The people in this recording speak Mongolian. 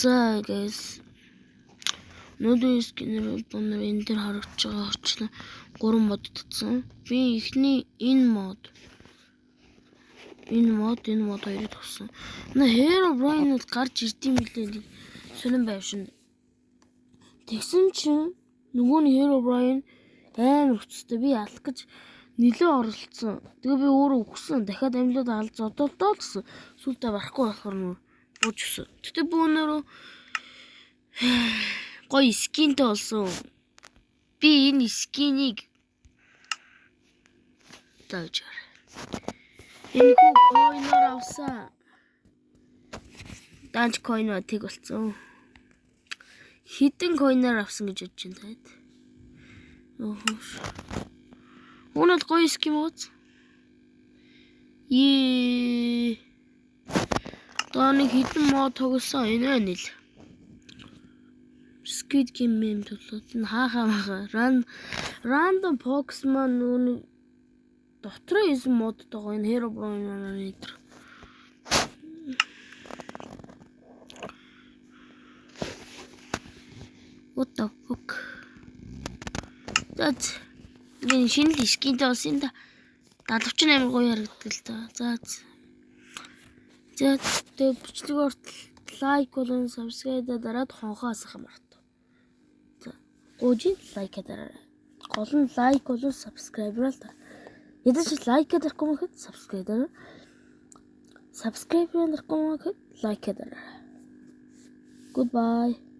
За guys. Өнөөдрийн skin ээр бол энэ дээр харагдаж байгаа орчлон 3 mod татсан. Би эхний энэ mod энэ mod хоёрыг тавсан. Нэ Herobrine бол гарч ирд юм билээ нэг сонин байвшин. Тэгсэн чинь нөгөө нь Herobrine амар хүчтэй. Би алах гэж нэлээ оролцсон. Тэгээ би өөрөө үхсэн. Дахиад амьлаад алж зодолдоо л гэсэн. Сүүлдээ барахгүй болохоор нөр бууж өссөн. Гэтэ би өнөөрөө гоё skin тэй болсон. Би энэ skin ийг тавьж хараа. Энэ хүү coin оор авсан. Данч coin оо тэг болсон. Хэдэн coin оор авсан гэж бодож байна таад. Өөхөө. Үүнэл гоё skin ууц. Ее. Одоо нэг хэдэн mod тоглосон энэ байна л. Squid Game meme тоглоод энэ хаахаа махаа random box маань нөгөө дотроо исэн модтойгоо энэ Herobrine маань энэ. What the fuck? За энэ шинэ л skin тэй болсон юм да. 78 гоё харагддаг л та. За. За тэг бичлэг ортол like болон subscribe дараад хонхоо асах март. За гуйж like дараарай. Гол нь like болон subscribe л та. Ядаж like дарахгүй мөхөд subscribe дараа. Subscribe дарахгүй мөхөд like дараарай. Goodbye.